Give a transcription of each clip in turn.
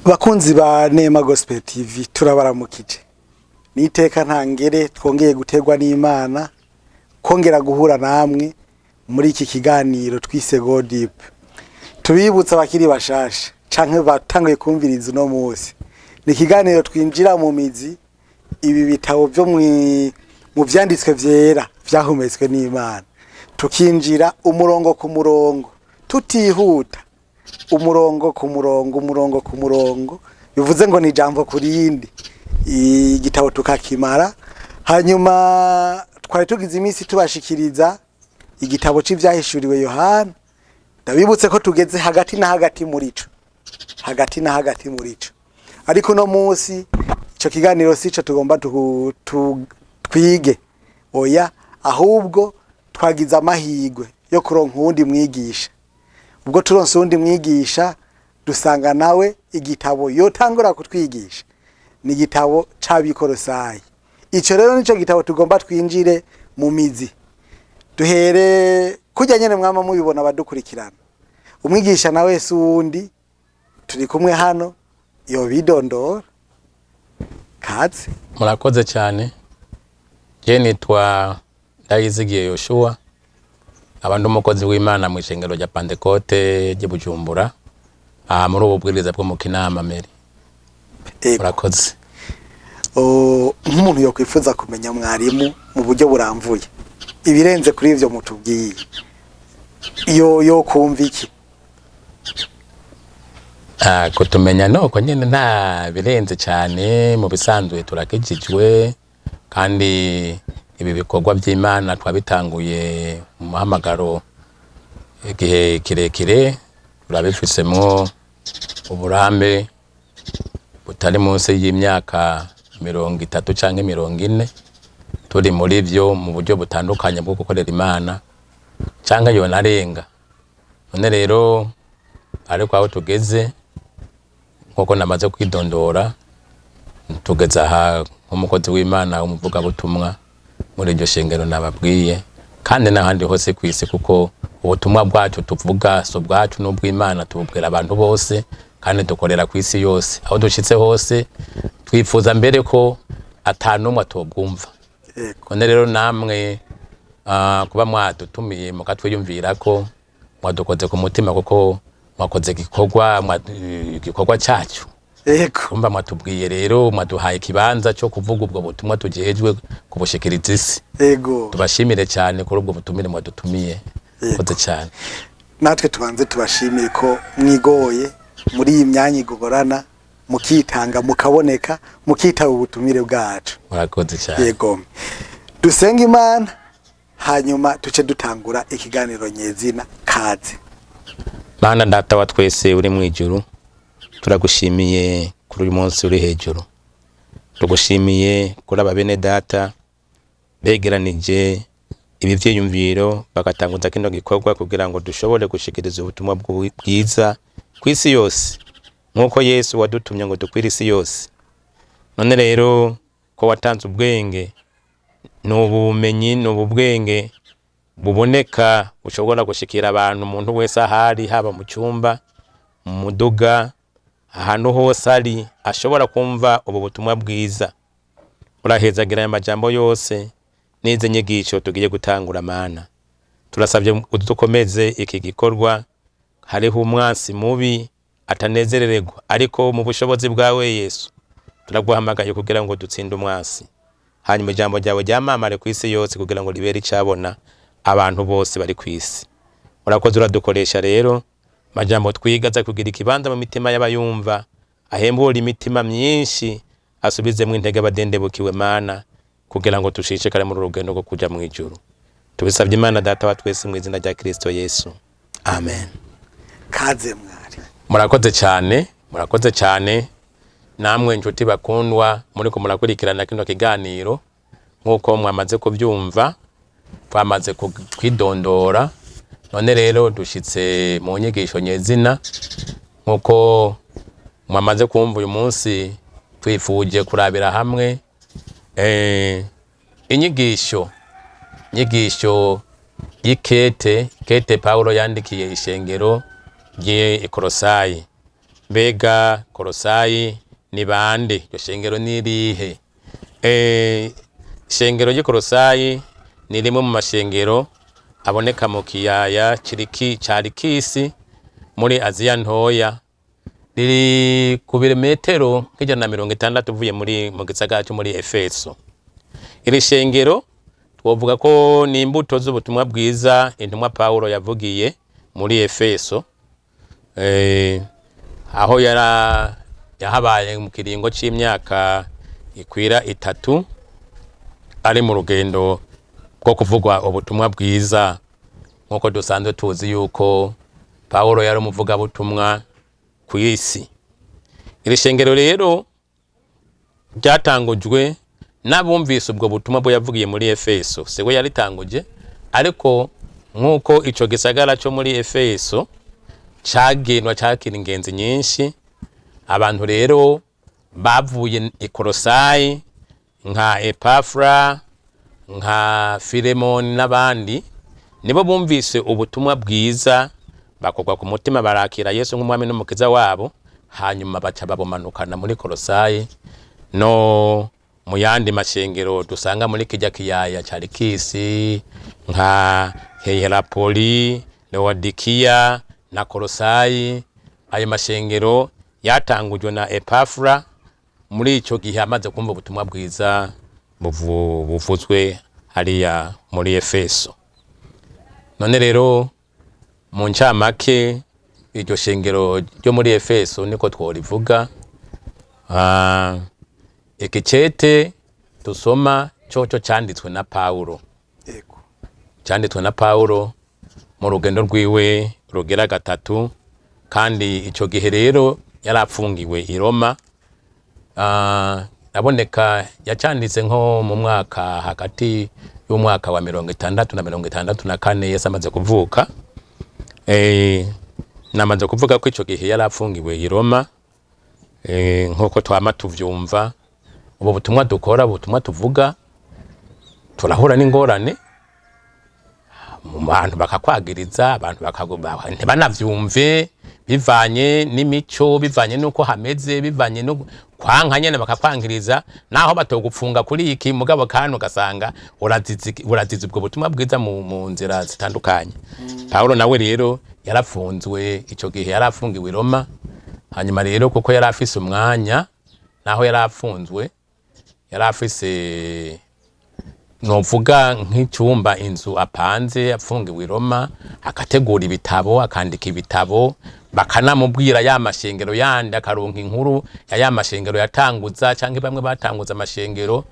Bakunzi ba Nema Gospel TV, turabaramukije. Ni iteka ntangere twongeye guterwa n'Imana kongera guhura namwe muri iki kiganiro twise Go Deep. Tubibutsa abakiri bashasha canke batanguye kumviriza uno munsi, ni ikiganiro twinjira mu mizi ibi bitabo vyo mu vyanditswe vyera vyahumetswe n'Imana, tukinjira umurongo ku murongo tutihuta, umurongo ku murongo, umurongo ku murongo, bivuze ngo ni ijambo ku rindi, igitabo tukakimara. Hanyuma twari tugize iminsi tubashikiriza igitabo c'Ivyahishuriwe Yohana. Ndabibutse ko tugeze hagati na hagati muri co, hagati na hagati muri co. Ariko uno munsi ico kiganiro sico tugomba twige, oya, ahubwo twagize amahirwe yo kuronka uwundi mwigisha. Ubwo turonse uwundi mwigisha, dusanga nawe igitabo yotangura kutwigisha ni igitabo c'Abikorosayi. Ico rero nico gitabo tugomba twinjire mu mizi, duhere kurya nyene mwama mubibona abadukurikirana. Umwigisha nawe si uwundi turi kumwe hano, yobidondora. Kaze. Murakoze cyane. Je nitwa Ndayizigiye Yoshua, aba ndi umukozi w'Imana mu ishengero rya Pantekote ry'i Bujumbura, aha muri ubu bwiriza bwo mu Kinama meri. Murakoze. Nk'umuntu yokwifuza kumenya mwarimu mu buryo buramvuye, ibirenze kuri ivyo mutubwiye, yo kumva iki? Kutumenya nuko nyene, nta birenze cyane. Mu bisanzwe turakijijwe, kandi ibi bikorwa by'Imana twabitanguye mu muhamagaro igihe kirekire, turabifisemwo uburambe butari munsi y'imyaka 30 canke 40 turi muri vyo mu buryo butandukanye bwo gukorera Imana, canke yonarenga. None rero, ariko aho tugeze, nkuko namaze kwidondora, tugeze aha nk'umukozi w'Imana w'umuvugabutumwa muri iryo shengero nababwiye, kandi n'ahandi hose ku isi, kuko ubutumwa bwacu tuvuga si ubwacu, n'ubw'Imana, tububwira abantu bose kandi dukorera ku isi yose. Aho dushitse hose twifuza mbere ko atanumwe atobwumva. None rero namwe kuba mwadutumiye mukatwiyumvira ko mwadukoze ku mutima, kuko mwakoze igikorwa igikorwa cyacu. Kumva mwatubwiye rero, mwaduhaye ikibanza cyo kuvuga ubwo butumwa tujejwe kubushikiriza isi. Tubashimire cyane kuri ubwo butumire mwadutumiye. Murakoze cyane. Natwe tubanze tubashimire ko mwigoye muri iyi myanya igorana, mukitanga, mukaboneka, mukitaba ubutumire bwacu. Murakoze cyane. Yego, dusenga Imana, hanyuma tuce dutangura ikiganiro nyezina. Kaze. Mana Data wa twese uri mu ijuru, turagushimiye kuri uyu munsi uri hejuru. Tugushimiye kuri aba bene data begeranije ibi vyiyumviro, bagatanguza kino gikorwa kugira ngo dushobore gushikiriza ubutumwa bwiza ku isi yose, nk'uko Yesu wadutumye ngo dukwire isi yose. None rero ko watanze ubwenge, ni ubumenyi, ni ubu bwenge buboneka bushobora gushikira abantu, umuntu wese ahari, haba mu cyumba, mu muduga, ahantu hose ari, ashobora kumva ubu butumwa bwiza. Urahezagira aya majambo yose n'izi nyigisho tugiye gutangura. Mana, turasabye udukomeze iki gikorwa. Hariho umwansi mubi atanezerererwa, ariko mu bushobozi bwawe Yesu, turaguhamagaye kugira ngo dutsinde umwansi, hanyuma ijambo ryawe ryamamare ku isi yose, kugira ngo ribere icabona abantu bose bari ku isi. Urakoze, uradukoresha rero. Majambo twiga aza kugira ikibanza mu mitima y'abayumva, ahembura imitima myinshi, asubizemwo intege abadendebukiwe, Mana, kugira ngo dushishikare muri uru rugendo rwo kuja mu ijuru. Tubisabye Imana Data wa twese mu izina rya Kristo Yesu, amen. Kaze mwari. Murakoze cyane, murakoze cyane namwe nshuti bakundwa muriko murakurikirana kino kiganiro. Nk'uko mwamaze kubyumva, twamaze kwidondora. None rero dushitse mu nyigisho nyezina. Nk'uko mwamaze kumva, uyu munsi twifuje kurabira hamwe inyigisho y'ikete kete Paulo yandikiye ishengero ry'i Kolosayi. Mbega Korosayi ni bande? Iryo shengero ni irihe? Ishengero ry'i Korosayi ni rimwe mu mashengero aboneka mu kiyaya ca Likisi muri Aziya Ntoya. Riri ku birometero nk'160 uvuye mu gisagara cyo muri Efeso. Iri shengero twovuga ko ni imbuto z'ubutumwa bwiza intumwa Pawulo yavugiye muri Efeso, aho yahabaye mu kiringo c'imyaka ikwira 3 ari mu rugendo rwo kuvugwa ubutumwa bwiza, nk'uko dusanzwe tuzi yuko Pawulo yari umuvugabutumwa ku isi. Iri shengero rero ryatangujwe n'abumvise ubwo butumwa bwo yavugiye muri Efeso. Siwe yaritanguje, ariko nk'uko ico gisagara co muri Efeso cagendwa, cakira ingenzi nyinshi, abantu rero bavuye i Korosayi nka Epafra, nka Filemoni n'abandi, nibo bumvise ubutumwa bwiza, bakogwa ku mutima, barakira Yesu nk'umwami n'umukiza wabo, hanyuma baca babumanukana muri Korosayi no mu yandi mashengero dusanga muri kijya kiyaya ca Likisi, nka Hierapoli, Laodikiya na Korosayi. Ayo mashengero yatangujwe na Epafra muri ico gihe amaze kumva ubutumwa bwiza buvuzwe hariya muri Efeso. None rero mu ncamake, iryo shengero ryo muri Efeso niko tworivuga. Iki cete dusoma coco canditswe na Pawulo. Canditswe na Pawulo mu rugendo rwiwe rugera gatatu, kandi ico gihe rero yarapfungiwe i Roma. Aboneka yacanditse nko mu mwaka hagati y'umwaka wa 60 na 64 Yesu amaze kuvuka. Namaze kuvuga ko ico gihe yarapfungiwe i Roma. Nk'uko twama tuvyumva, ubu butumwa dukora, ubutumwa tuvuga, turahura n'ingorane mu bantu, bakakwagiriza, abantu ntibanavyumve, bivanye n'imico, bivanye n'uko hameze, bivanye no kwanka nyene, bakakwangiriza naho batogupfunga kuri iki, mugabo kandi ugasanga urazize ubwo butumwa bwiza mu nzira zitandukanye. Pawulo nawe rero yarafunzwe ico gihe, yarafungiwe i Roma. Hanyuma rero kuko yari afise umwanya, naho yari afunzwe, yari afise novuga nk'icyumba, inzu apanze afungiwe i Roma, akategura ibitabo, akandika ibitabo, bakanamubwira ya mashengero yandi, akaronka inkuru ya mashengero yatanguza canke bamwe batanguza amashengero,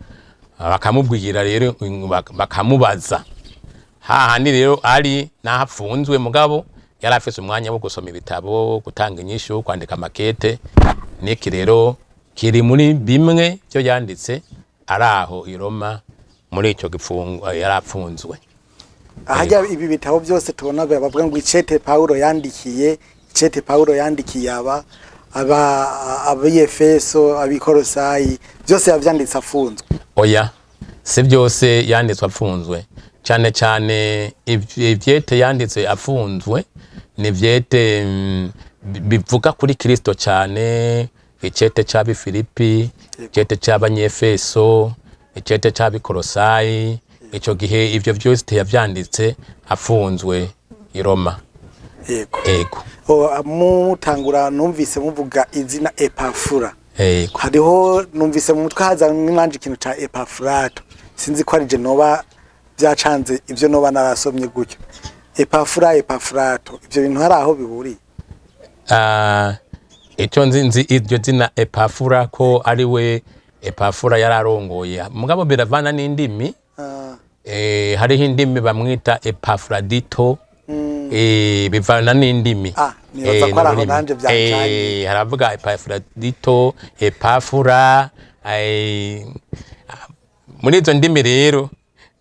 bakamubwira rero, bakamubaza hahandi rero ari naho afunzwe. Mugabo yari afise umwanya wo gusoma ibitabo, gutanga inyishu, kwandika makete. Niki rero kiri muri bimwe byo yanditse ari aho i Roma muri ico gifungo yari afunzwe. Ahajya ibi bitabo byose tubona bavuga ngo icete Paulo yandikiye, icete Paulo yandikiye aba ab'Efeso, ab'Ikorosayi, byose yavyanditse afunzwe? Oya, si byose yanditswe afunzwe. Cyane cyane ivyete yanditse afunzwe ni vyete bivuga kuri Kristo cyane: icete c'Abifilipi, icete c'Abanyefeso, icete c'Abikorosayi. Ico gihe ivyo vyose yavyanditse afunzwe i Roma. Ego. Mutangura numvise muvuga izina Epafura. Ego. Hariho numvise mu mutwe haza nanje ikintu ca Epafurato, sinzi ko ari je noba byacanze, ivyo noba narasomye gutyo. Epafura, Epafurato, ivyo bintu hari aho bihuriye? Icyo nzi iryo zina Epafura ko ari we Epafura yararongoye, mugabo biravana n'indimi. Hariho indimi bamwita Epafradito. Bivana n'indimi. Nibaza ko ari aho n'ururimi. Nanje byancanye. Haravuga Epafradito, Epafura. Muri izo ndimi rero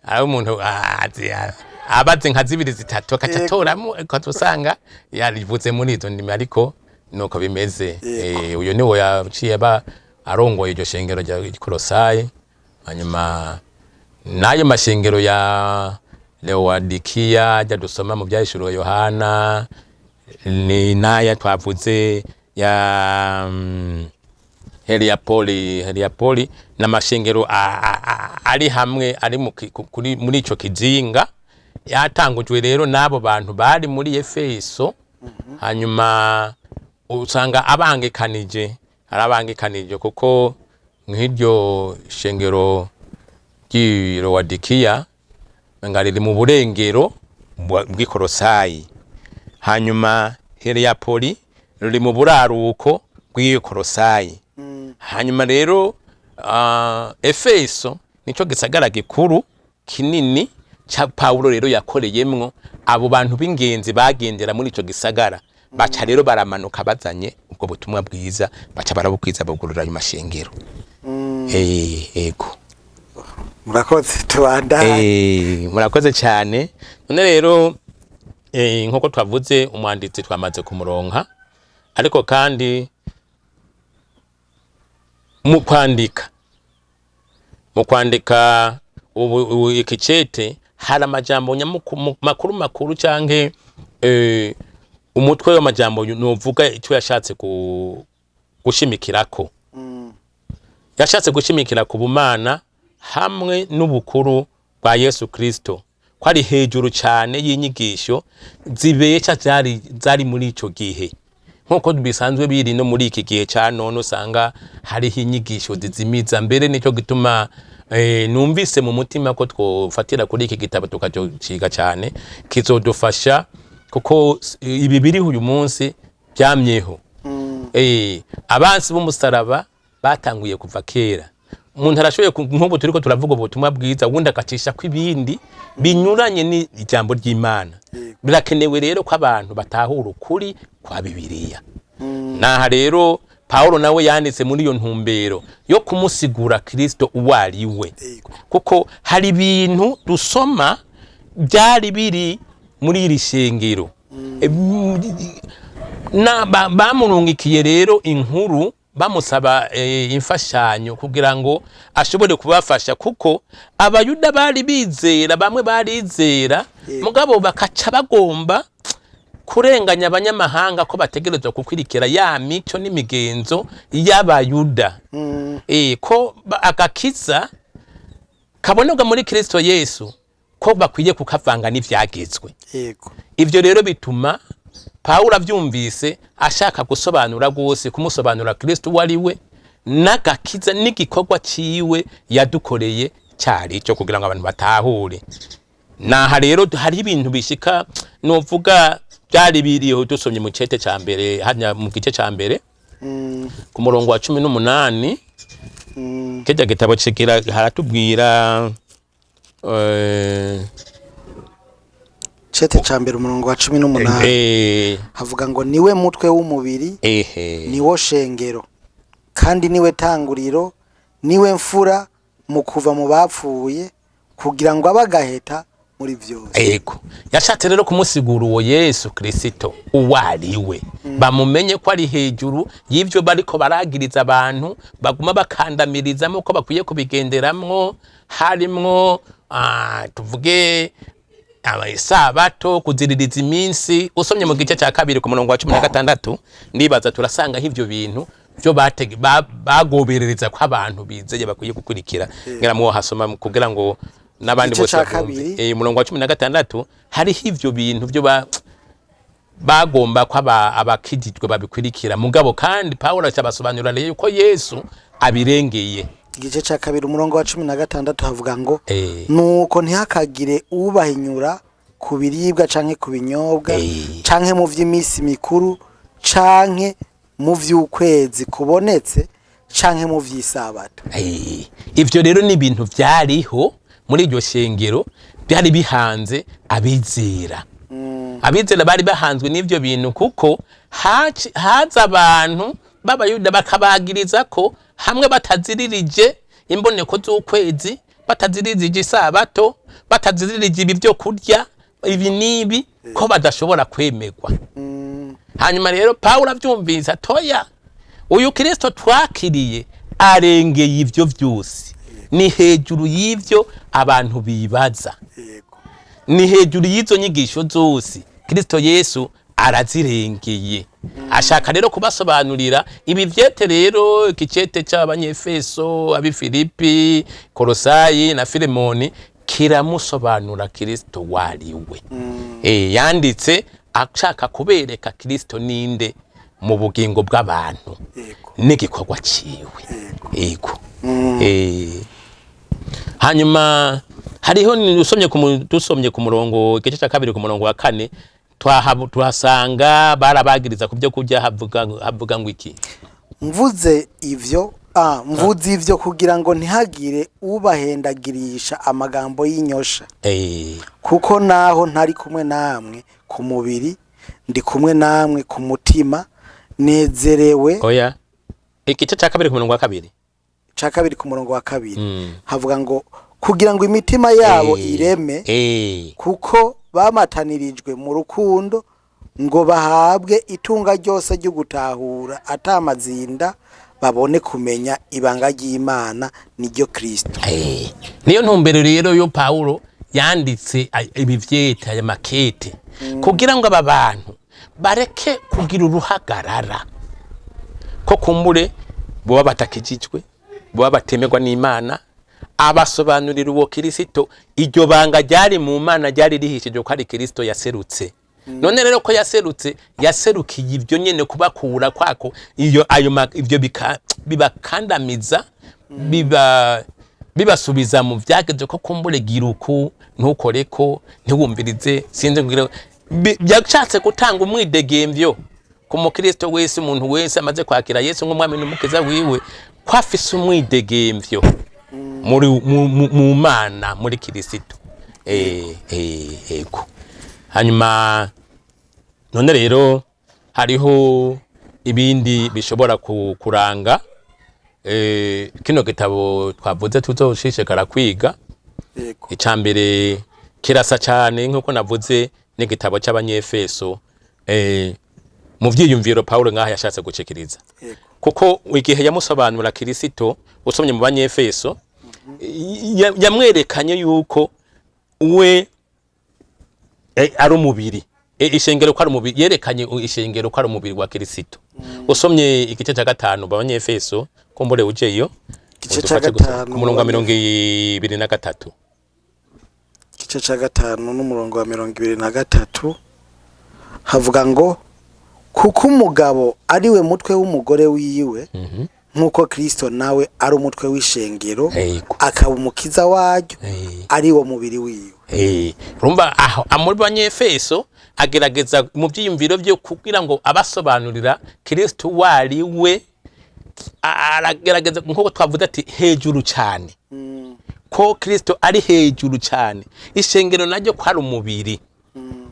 aho umuntu abazi nka zibiri zitatu akaca atoramo, ukaza usanga yarivuze muri izo ndimi, ariko nuko bimeze. Uyu niwe yaciye aba arongoye iryo shengero rya Kolosayi, hanyuma n'ayo mashengero ya Lewadikiya ajya dusoma mu Byahishuriwe Yohana, ni n'aya twavuze. ya Heliapoli. Heliapoli n'amashengero ari hamwe, ari muri ico kizinga. Yatangujwe rero n'abo bantu bari muri Efeso. Hanyuma usanga abangikanije, arabangikanije, kuko nk'iryo shengero ry'i Lawodikiya nga riri mu burengero bw'Ikorosayi, hanyuma Heliapoli ruri mu buraruko bw'iyo Korosayi. Hanyuma rero Efeso nico gisagara gikuru kinini ca Pawulo rero yakoreyemwo. Abo bantu b'ingenzi bagendera muri ico gisagara baca rero baramanuka bazanye ubwo butumwa bwiza, baca barabukwiza, bugurura ayo mashengero. Ego. Murakoze, tubandanye. Murakoze cyane. None rero nkuko twavuze, umwanditsi twamaze kumuronka, ariko kandi mu kwandika ubu iki cete hari amajambo makuru makuru canke umutwe w'amajambo novuga icyo yashatse gushimikirako. Yashatse gushimikira ku bumana hamwe n'ubukuru bwa Yesu Kristo, ko ari hejuru cyane y'inyigisho zibesha zari muri ico gihe, nk'uko bisanzwe biri no muri iki gihe ca none, usanga hariho inyigisho zizimiza. Mbere nicyo gituma numvise mu mutima ko twofatira kuri iki gitabo tukacociga cyane, kizodufasha, kuko ibi biriho uyu munsi byamyeho. Abansi b'umusaraba batanguye kuva kera. Umuntu arashoboye nk'ubu turiko turavuga ubutumwa bwiza, ubundi agacisha ko ibindi binyuranye n'ijambo ry'Imana. Birakenewe rero ko abantu batahura ukuri kwa Bibiliya. Naha rero Paulo nawe yanditse muri iyo ntumbero yo kumusigura Kristo uwo ari we, kuko hari ibintu dusoma byari biri muri iri shengero. Bamurungikiye rero inkuru, bamusaba imfashanyo kugira ngo ashobore kubafasha, kuko Abayuda bari bizera, bamwe barizera, mugabo bakaca bagomba kurenganya abanyamahanga ko bategerezwa gukwirikira ya mico n'imigenzo y'Abayuda, ko agakiza kabonerwa muri Kristo Yesu ko bakwiye kukavanga n'ivyagezwe. Ivyo rero bituma Pawulo avyumvise ashaka gusobanura rwose, kumusobanura Kristo uwo ari we n'agakiza n'igikorwa ciwe yadukoreye cari ico, kugira ngo abantu batahure. Naha rero hari ibintu bishika novuga byari biriho. Dusomye mu cete ca mbere, hanya mu gice ca mbere, ku murongo wa 18, kirya gitabo kigira haratubwira Cete ca mbere, umurongo wa 18, havuga ngo: "Niwe mutwe w'umubiri, niwo shengero, kandi niwe tanguriro, niwe mfura mu kuva mu bapfuye, kugira ngo abe agaheta muri vyose." Ego, yashatse rero kumusigura uwo Yesu Kristo uwo ari we, bamumenye ko ari hejuru y'ivyo bariko baragiriza abantu, baguma bakandamirizamo ko bakwiye kubigenderamwo, harimwo tuvuge isabato, kuziririza iminsi. Usomye mu gice cya kabiri ku murongo wa 16, ndibaza turasangaho ivyo bintu byo bagoberereza ko abantu bizeye bakwiye gukurikira. Ngira muwo hasoma kugira ngo n'abandi Igice bose ca babyumve. kabiri. Umurongo wa 16, hariho ivyo bintu byo bagomba ko abakijijwe babikurikira, mugabo kandi Pawulo acabasobanurira rero ko Yesu abirengeye. Igice ca kabiri, umurongo wa 16, havuga ngo: "Nuko ntihakagire ubahinyura ku biribwa canke ku binyobwa, canke mu vy'iminsi mikuru, canke mu vy'ukwezi kubonetse, canke mu vy'isabato." Ivyo rero ni ibintu vyariho muri iryo shengero, byari bihanze abizera. Abizera bari bahanzwe n'ivyo bintu, kuko haza abantu b'Abayuda bakabagiriza ko hamwe bataziririje imboneko z'ukwezi, bataziririje isabato, bataziririje ibi byo kurya ibi n'ibi, ko badashobora kwemerwa. Hanyuma rero Pawulo avyumvise atoya, uyu Kristo twakiriye arengeye ivyo vyose, ni hejuru y'ivyo abantu bibaza, ni hejuru y'izo nyigisho zose. Kristo Yesu Arazirengeye. Ashaka rero kubasobanurira ibi vyete. Rero ikicete c'Abanyefeso, Abifilipi, Kolosayi na Filemoni kiramusobanura Kristo wariwe. Yanditse ashaka kubereka Kristo ninde mu bugingo bw'abantu n'igikorwa ciwe. Yego. Hanyuma hariho usomye dusomye ku murongo, igice cya kabiri ku murongo wa 4, tuhasanga barabagiriza ku byo kurya. Havuga ngo iki? Mvuze ivyo kugira ngo ntihagire ubahendagirisha amagambo y'inyosha, kuko naho ntari kumwe namwe ku mubiri, ndi kumwe namwe ku mutima, nezerewe. Oya, igice cya kabiri ku murongo wa 2. Ca kabiri ku murongo wa 2 havuga ngo kugira ngo imitima yabo ireme, kuko bamatanirijwe mu rukundo, ngo bahabwe itunga ryose ryo gutahura atamazinda, babone kumenya ibanga ry'Imana, niryo Kristo. Niyo ntumbero rero yo Paulo yanditse ibi vyete, aya makete, kugira ngo aba bantu bareke kugira uruhagarara ko kumbure boba batakijijwe, boba batemerwa n'Imana. Abasobanurira uwo Kirisito, iryo banga ryari mu Mana ryari rihishije, ko ari Kirisito yaserutse. None rero ko yaserutse, yaserukiye ibyo nyene kubakura kwako iyo ayo ivyo bibakandamiza, bibasubiza mu vyageze, ko kumbure gira uku, ntukoreko, ntiwumvirize, sinzi kugira. Yashatse gutanga umwidegemvyo ku mukristo wese, umuntu wese amaze kwakira Yesu nk'umwami n'umukiza wiwe, ko afise umwidegemvyo muri mu Mana, muri Kirisito. Ego. Hanyuma none rero hariho ibindi bishobora kuranga kino gitabo twavuze tuzoshishikara kwiga. Icya mbere, kirasa cyane, nk'uko navuze, n'igitabo cy'Abanyefeso mu vyiyumviro Paulo ngaha yashatse gucikiriza, kuko igihe yamusobanura Kirisito, usomye mu Banyefeso, yamwerekanye yuko we ari umubiri, ishengero ko ari umubiri. Yerekanye ishengero ko ari umubiri wa Kirisito. Usomye igice cya 5 mu Banyefeso, kumbure ujeyo. Igice ca udufashe gusoma. 5 ku murongo wa 23. Igice ca 5 n'umurongo wa 23 havuga ngo kuko umugabo ari we mutwe w'umugore wiwe, nk'uko Kristo nawe ari umutwe w'ishengero, akaba umukiza waryo, ari wo mubiri wiwe. Urumva aho muri Banyefeso agerageza mu byiyumviro byo kugira ngo abasobanurira Kristo wari we. Aragerageza, nk'uko twavuze ati hejuru cyane, ko Kristo ari hejuru cyane, ishengero naryo ko ari umubiri.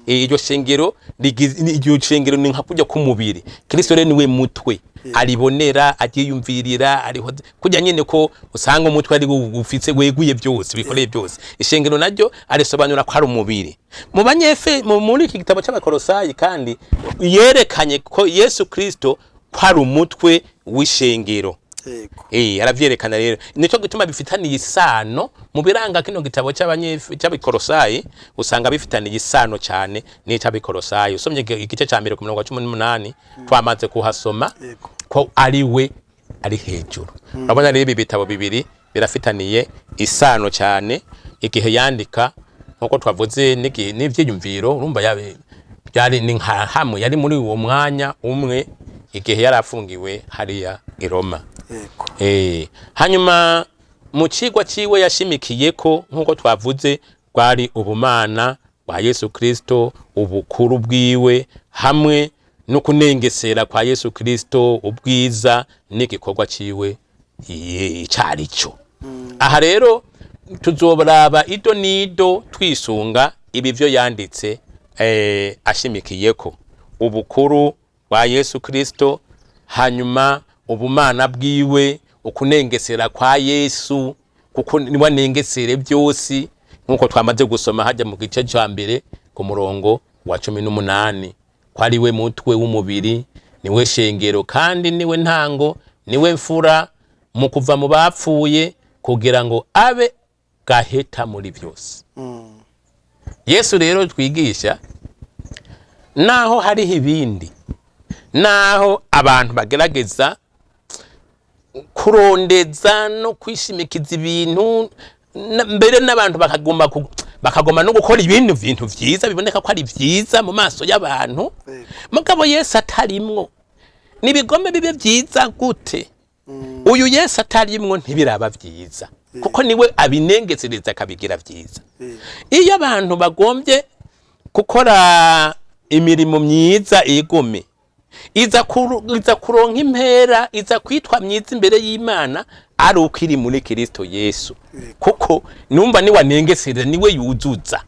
Iryo shengero iryo shengero ni nka kujya k'umubiri. Kristo rero niwe mutwe, aribonera, agiyumvirira, ariho kujya nyene ko usanga umutwe ari wo ufitse, weguye byose, bikoreye byose. Ishengero naryo arisobanura ko ari umubiri. Mu banyefe muri iki gitabo cy'Abakolosayi kandi yerekanye ko Yesu Kristo ko ari umutwe w'ishengero. Aravyerekana rero, nico gituma bifitaniye isano. Mu biranga kino gitabo cy'Abikorosayi, usanga bifitaniye isano cyane n'ic'Abikorosayi. Usomye igice ca mbere ku murongo wa 18, twamaze kuhasoma, ko ari we ari hejuru. Urabona rero ibi bitabo bibiri birafitaniye isano cyane. Igihe yandika, nkuko twavuze, n'ivyiyumviro, urumva byari ni nka hamwe yari muri uwo mwanya umwe igihe yari afungiwe hariya i Roma. Hanyuma mu cigwa ciwe yashimikiye ko, nk'uko twavuze, bwari ubumana bwa Yesu Kristo, ubukuru bwiwe, hamwe no kunengesera kwa Yesu Kristo, ubwiza n'igikorwa ciwe icarico. Aha rero tuzoraba ido nido twisunga ibi vyo yanditse, ashimikiyeko ubukuru bwa Yesu Kristo, hanyuma ubumana bwiwe, ukunengesera kwa Yesu, kuko niwe anengesere byose, nk'uko twamaze gusoma hajya mu gice cya mbere ku murongo wa 18, ko ari we mutwe w'umubiri, niwe shengero, kandi niwe ntango, niwe mfura mu kuva mu bapfuye, kugira ngo abe gaheta muri byose. Yesu rero twigisha Naho hariho ibindi, naho abantu bagerageza kurondeza no kwishimikiza ibintu, mbere n'abantu bakagoma no gukora ibintu bintu vyiza biboneka ko ari vyiza mu maso y'abantu, mugabo Yesu atarimwo, nibigome bibe vyiza gute? Uyu Yesu atarimwo ntibiraba vyiza, kuko niwe abinengesereza akabigira vyiza. Iyo abantu bagombye gukora imirimo myiza igome, iza kuronka impera, iza kwitwa myiza imbere y'Imana ari uko iri muri Kristo Yesu, kuko numva niwe anengesereza, niwe yuzuza.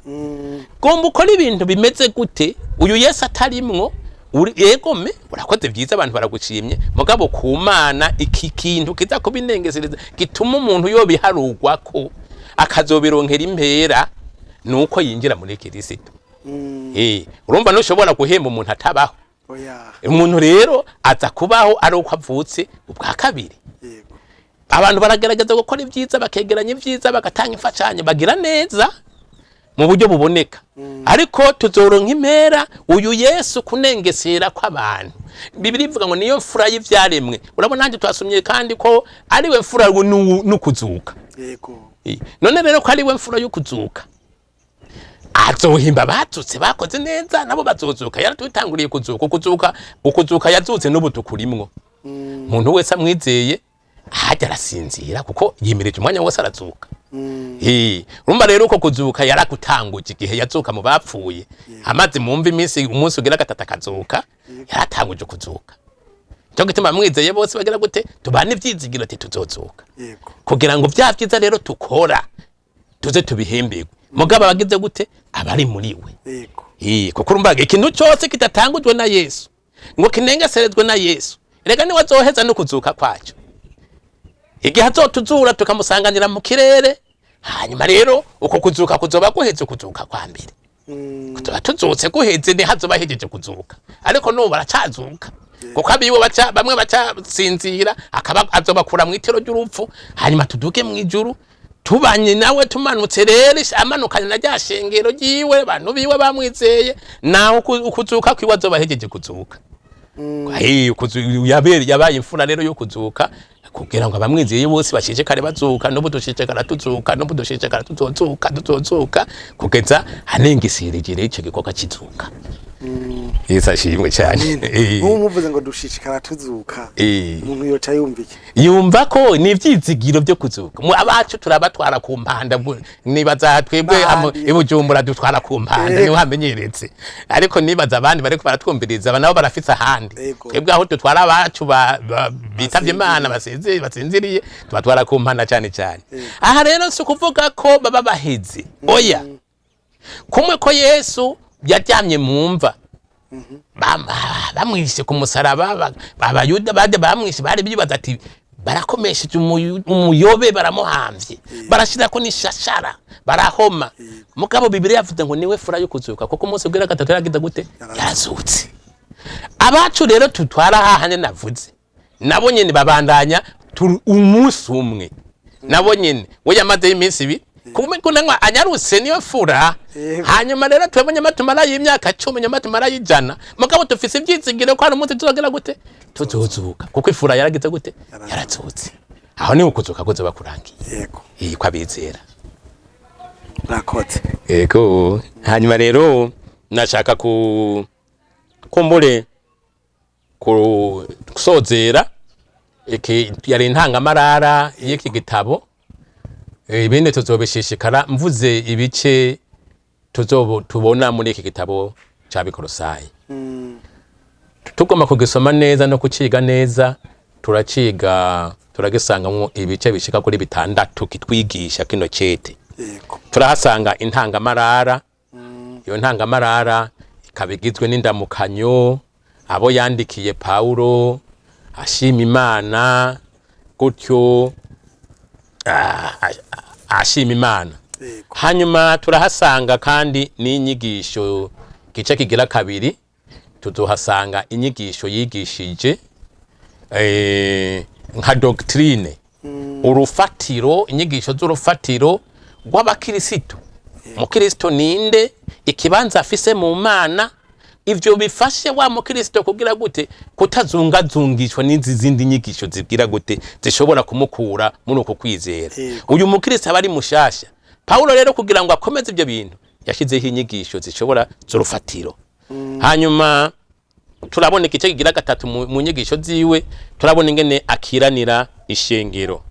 Gomba ukora ibintu bimeze gute uyu Yesu atarimwo? Yegome urakoze vyiza, abantu baragushimye, mugabo ku Mana iki kintu kiza kubinengesereza gituma umuntu yobiharugwa ko akazobironkera impera nuko yinjira muri Kristo. Urumva ntushobora guhemba umuntu atabaho. Umuntu rero aza kubaho ari uko avutse ubwa kabiri. Abantu baragerageza gukora ibyiza, bakegeranya ibyiza, bagatanga imfashanyo, bagira neza mu buryo buboneka, ariko tuzoronka impera uyu Yesu kunengesera kw'abantu. Bibiliya ivuga ngo niyo mfura y'ivyaremwe. Urabona nanjye twasomye kandi ko ariwe mfura n'ukuzuka. None rero ko ariwe mfura y'ukuzuka, azohimba abatutse bakoze neza, nabo bazozuka. Yaratutanguriye kuzuka, ukuzuka yazutse n'ubu tukurimwo. Umuntu wese amwizeye hajya arasinzira, kuko yimirije umwanya wose arazuka. Urumva rero uko kuzuka yarakutanguje igihe yazuka mu bapfuye, amaze mumva iminsi umunsi ugira gatatu akazuka, yaratanguje kuzuka. Cyo gituma mwizeye bose bagira gute? Tubane ivyizigiro ati tuzozuka. Kugira ngo vya vyiza rero tukora tuze tubihembegwe, mugabo abagize gute? Abari muri we. Kuko urumva ikintu cyose kidatangujwe na Yesu ngo kinengeserezwe na Yesu, rega niwe azoheza no kuzuka kwaco igihe azotuzura tukamusanganira mu kirere. Hanyuma rero uko kuzuka kuzoba guheze ukuzuka kwa mbere, kuzoba tuzutse guheze, ntihazoba hejeje kuzuka, ariko n'ubu baracazuka, kuko abiwe baca bamwe bacasinzira, akaba azobakura mu itero ry'urupfu, hanyuma tuduke mu ijuru tubanye nawe, tumanutse rero amanukanye na rya shengero ryiwe, abantu biwe bamwizeye, nawe ukuzuka kwiwe azoba ahejeje kuzuka. Yabaye imfura rero yo kuzuka, kugira ngo abamwizeye bose bashishikare bazuka, n'ubu dushishikara tuzuka, n'ubu dushishikara tuzozuka, tuzozuka kugeza anengesereje ico gikorwa kizuka. Yesu ashimwe cyane. Nk'ubu muvuze ngo dushishikara tuzuka, umuntu yoca yumva iki? Yumva ko ni ivyizigiro byo kuzuka. Mu abacu turabatwara ku mpanda, nibaza twebwe N'ahandi. i Bujumbura dutwara ku mpanda, niho hamenyeretse, ariko nibaza abandi bariko baratwumviriza nabo barafise ahandi. Twebwe aho dutwara abacu bitavye Imana, basinziriye, tubatwara ku mpanda cyane cyane. Aha rero si ukuvuga ko baba baheze, oya. Kumwe ko Yesu yaryamye mu mva, bamwishe ku musaraba, abayuda bade bamwishe bari bibaza ati barakomesheje umuyobe, baramuhamvye, barashirako n'ishashara, barahoma. Mugabo Bibiliya yavuze ngo niwe fura yo kuzuka, kuko umunsi ugira gatatu yaragize gute? Yarazutse. Abacu rero tutwara hahandi navuze, nabo nyene babandanya umunsi umwe, nabo nyene we yamazeyo iminsi ibiri kumwe anyarutse niyo fura. Hanyuma rero twebwe nyuma tumara y'imyaka 10, nyuma tumara y'ijana, mugabo dufise ivyizigiro ko hari umunsi tuzogera gute? Tuzozuka, kuko ifura yaragize gute? Yarazutse. Aho ni ukuzuka kuzoba kurangiye. Ko abizera. Murakoze. Yego. Hanyuma rero nashaka ku kumbure kusozera iki yari intangamarara y'iki gitabo. Ibindi tuzobishishikara mvuze ibice tubona muri iki gitabo ca Bikorosayi. Tugomba kugisoma neza no kuciga neza, turaciga turagisangamwo ibice bishika kuri 6 kitwigisha kino cete. Turahasanga intangamarara. Iyo ntangamarara ikaba igizwe n'indamukanyo, abo yandikiye Paulo ashima Imana gutyo, ashima Imana. Hanyuma turahasanga kandi n'inyigisho, gice kigira kabiri tuzohasanga inyigisho yigishije, nka doctrine, urufatiro, inyigisho z'urufatiro rw'abakristo. Umukristo ninde? Ikibanza afise mu Mana, Ivyo bifashe wa mukristo kugira gute? Kutazungazungishwa n'izi zindi nyigisho zibwira gute, zishobora kumukura muri uko kwizera. Uyu mukristo aba ari mushasha. Paulo rero, kugira ngo akomeze ibyo bintu, yashyizeho inyigisho zishobora z'urufatiro. Hanyuma turabona igice kigira gatatu mu nyigisho ziwe, turabona ingene akiranira ishengero.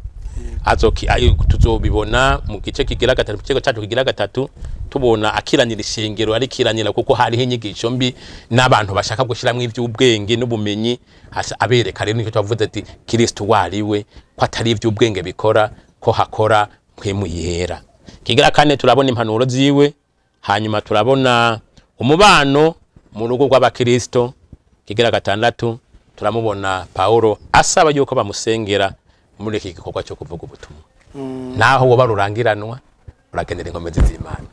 Tuzobibona mu gice kigira gatatu, mu kigo cyacu kigira gatatu, tubona akiranira ishengero, arikiranira kuko hariho inyigisho mbi n'abantu bashaka gushyiramo iby'ubwenge n'ubumenyi. Abereka rero nicyo twavuze ati Kristo wariwe ko atari iby'ubwenge bikora, ko hakora Mpwemu Yera. Kigira kane, turabona impanuro ziwe. Hanyuma turabona umubano mu rugo rw'abakristo. Kigira gatandatu, turamubona Paulo asaba yuko bamusengera muri iki gikorwa cyo kuvuga ubutumwa. Naho woba rurangiranwa, urakenera inkomezi z'Imana.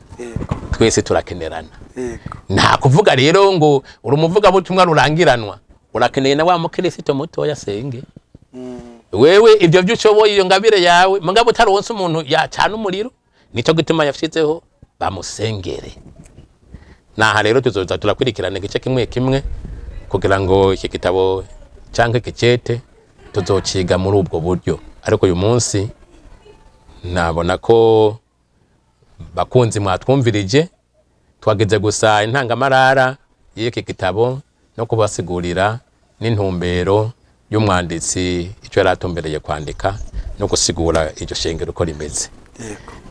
Twese turakenerana. Nta kuvuga rero ngo uri umuvugabutumwa rurangiranwa, urakeneye na wa mukristo mutoya asenge. Wewe ibyo byo ushoboye, iyo ngabire yawe, mugabo utaronse umuntu yacana umuriro. Nicyo gituma yashizeho bamusengere. Naha rero tuzoza turakurikirana igice kimwe kimwe kugira ngo iki gitabo canke ikicete tuzociga muri ubwo buryo. Ariko uyu munsi nabona ko, bakunzi mwatwumvirije, twageze gusa intangamarara y'iki gitabo no kubasigurira n'intumbero y'umwanditsi, icyo yari atumbereye kwandika no gusigura iryo shengero uko rimeze.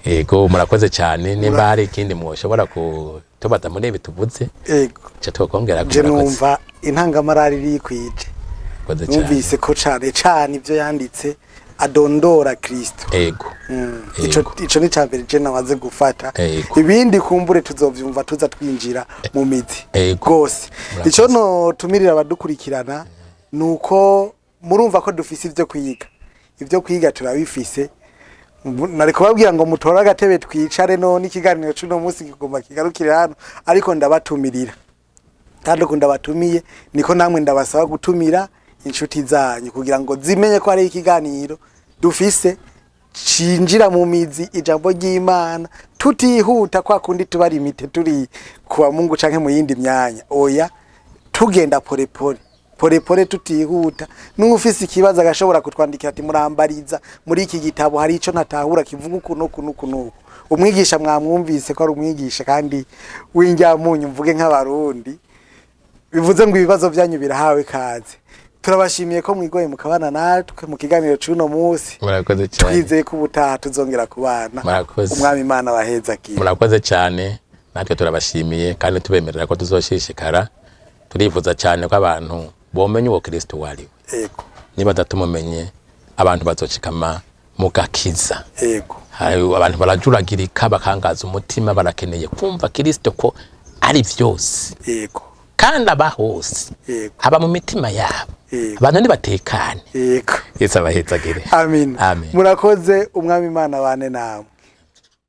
Yego, murakoze cyane. Nimba hari ikindi mwoshobora kutubaza muri ibi tuvuze, ico twokongera. Je numva intangamarara irikwije. Murakoze cyane. Numvise ko cane cane ibyo yanditse adondora Kristo. Ico ico ni cambere je namaze gufata. Ibindi kumbure tuzovyumva tuza twinjira mu mizi gose. Murakoze. Ico no tumirira abadukurikirana nuko murumva ko dufise ivyo kwiga, ivyo kwiga turabifise. Nari kubabwira ngo mutore agatebe twicare, none ikiganiro c'uno munsi kigomba kigarukire hano, ariko ndabatumirira, kandi uko ndabatumiye niko namwe ndabasaba gutumira inshuti zanyu kugira ngo zimenye ko hari ikiganiro dufise cinjira mu mizi ijambo ry'Imana, tutihuta kwa kundi tuba limite turi kuwa Mungu canke mu yindi myanya. Oya, tugenda porepore porepore, tutihuta. N'ufise ikibazo agashobora kutwandikira ati: "Murambariza, muri iki gitabo hari ico ntatahura kivuga uku n'uku n'uku n'uku." Umwigisha mwamwumvise ko ari umwigisha kandi w'injyamunyu, mvuge nk'Abarundi, bivuze ngo ibibazo byanyu birahawe kaze. Turabashimiye ko mwigoye mukabana natwe mu kiganiro c'uno munsi. Murakoze cyane. Twizeye ko ubutaha tuzongera kubana. Murakoze. Umwami Imana wahezagiye. Murakoze cyane, natwe turabashimiye kandi tubemerera ko tuzoshishikara. Turifuza cyane ko abantu bomenya uwo Kristo wari we. Niba badatumumenye, abantu bazocikama mu gakiza. Hari abantu barajuragirika, bakangaza umutima, barakeneye kumva Kristo ko ari vyose kandi aba hose, aba mu mitima yabo. Abantu ntibatekane. Yesu abahezagire. Amin. Amen. Murakoze, umwami Imana bane namwe.